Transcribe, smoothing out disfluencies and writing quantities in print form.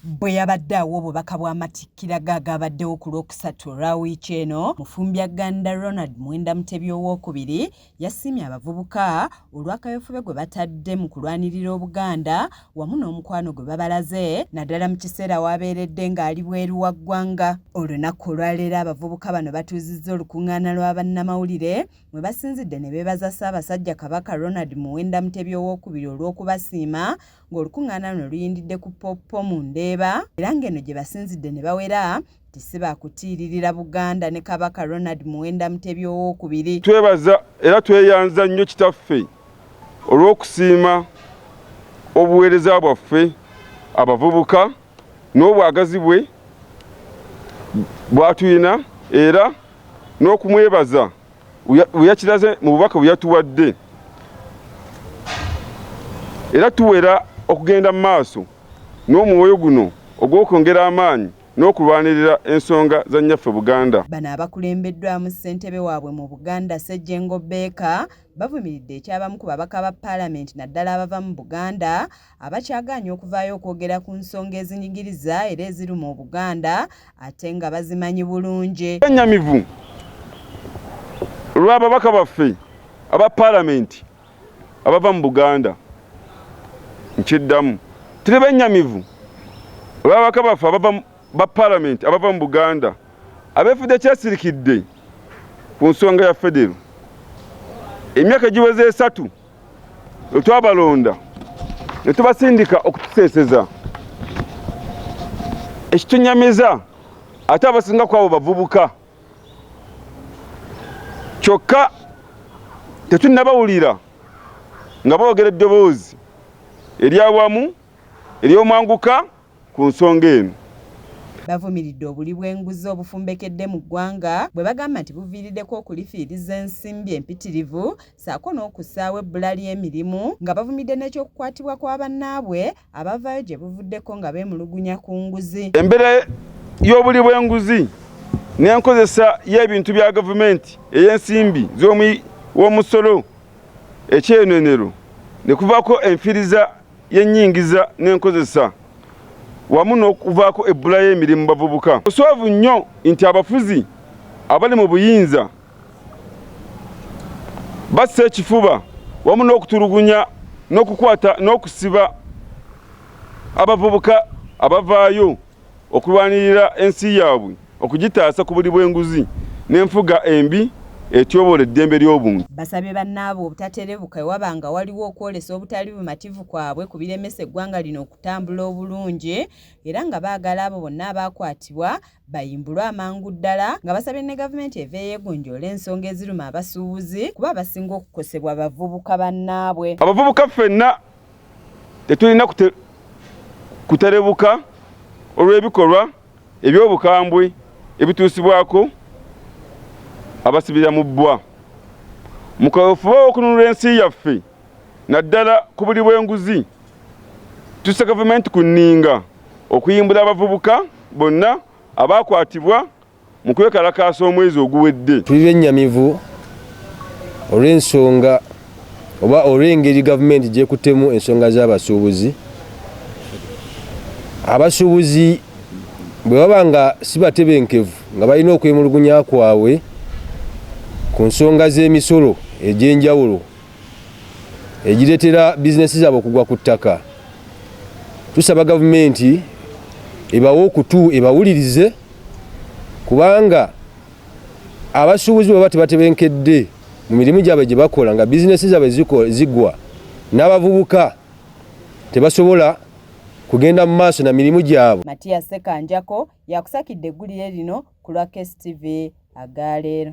Bwe yabadde awa obubaka bw'amatikkira ge agabaddewo ku Lwokusatu olwa wiiki eno, Mufumbyagganda Ronald Muwenda Mutebi Owookubiri yasiimye abavubuka olw'akaweefube gwe batadde mu kulwanirira Obuganda wamu n'omukwano gwe babalaze naddala mu kiseera w'abeeredde ng'ali bweru wa ggwanga. Olunaku olwaleero abavubuka bano batuuzizza olukung'aana lwa bannamawulire mwe basinzidde ne beebaza Ssaabasajja Kabaka Ronald Muwenda Mutebi Owookubiri olw'okubasiima ng'olukuŋŋaana luno luyindidde ku Poppo mu Ndeeba era ng'eno gye basinzidde ne bawera nti si baakutiiririra Buganda ne Kabaka Ronald Muwenda Mutebi Owookubiri. Twebaza era tweyanza nnyo Kitaffe olw'okusiima obuweereza bwaffe abavubuka n'obwagazi bwe bwatulina era n'okumwebaza bwe yakiraze mu bubaka bwe yatuwadde, era tuwera okugenda mu maaso n'omwoyo guno ogw'okwongera amaanyi n'okulwanirira ensonga za nnyaffe Buganda. Bano abakulembeddwamu ssentebe waabwe mu Buganda, Ssejjengo Baker, bavumiridde ekyabamu ku babaka ba Paalamenti naddala abava mu Buganda abakyagaanye okuvaayo okwogera ku nsonga ezinyigiriza era eziruma Obuganda ate nga bazimanyi bulungi. Ennyamivu olw'ababaka baffe aba Paalamenti abava mu Buganda. Nkiddamu, tuli bennyamivu olw'ababaka baffe abava ba Paalamenti abava mu Buganda abeefudde kyesirikidde ku nsonga ya federo. Emyaka egiweze 3 lwe twabalonda ne tubasindika okutuseeseza, ekitunyamiza ate abasinga ku abo bavubuka, kyokka tetunnabawulira nga boogera eddoboozi eryawamu ery'omwanguka ku nsonga eno. Bavumiridde obuli bw'enguzi obufumbekedde mu ggwanga bwe bagamba nti buviiriddeko okulifiiriza ensimbi empitirivu ssaako n'okussaawo ebbula ly'emirimu, nga bavumidde n'ekyokukwatibwa kwa bannaabwe abavaayo gye buvuddeko nga beemulugunya ku nguzi. Embeera y'obuli bw'enguzi n'enkozesa y'ebintu bya gavumenti ey'ensimbi z'omusolo ekyenonero ne kuvaako enfiiriza y'ennyingiza n'enkozesa wamu n'okuvaako ebbula y'emirimu bavubuka. Oswavu nnyo nti abafuzi abali mu buyinza bassa ekifuba wamu n'okutulugunya n'okukwata n'okusiba abavubuka abavaayo okulwanirira ensi yaabwe okugitaasa ku buli bw'enguzi n'enfuga embi etyoboola eddembe ly'obuntu. Basabye bannaabwe obutaterebuka ewaba nga waliwo okwolesa obutali bumativu kwabwe ku biremesa eggwanga lino okutambula obulungi, era nga baagala abo bonna abaakwatibwa bayimbulwe amangu ddala, nga basabye ne gavumenti eveeyo egonjoole ensonga eziruma abasuubuzi kuba abasinga okukosebwa bavubuka bannaabwe. Abavubuka ffenna tetulina kuterebuka olw'ebikolwa eby'obukambwe ebituusibwako abasibira mu bbwa mu kaweefube w'okununula ensi yaffe naddala ku buli bw'enguzi. Tussa gavumenti ku nninga okuyimbula abavubuka bonna abaakwatibwa mu kwekalakaasa omwezi oguwedde. Tuli bennyamivu olw'ensonga oba olw'engeri gavumenti gyekuttemu ensonga z'abasuubuzi. Abasuubuzi bwe baba nga si batebenkevu nga balina okwemulugunya kwabwe ku nsonga z'emisolo egy'enjawulo egireetera bizinesi zaabwe okugwa ku ttaka, tusaba gavumenti ebawe okutu ebawulirize, kubanga abasuubuzi bwe baba tebatebenkedde mu mirimu gyabwe gye bakola nga bizinesi zaabwe zigwa, n'abavubuka tebasobola kugenda mu maaso na mirimu gyabwe. Matiya Ssekanjako yakusakidde eggulire lino ku lwa KSTV agaleero.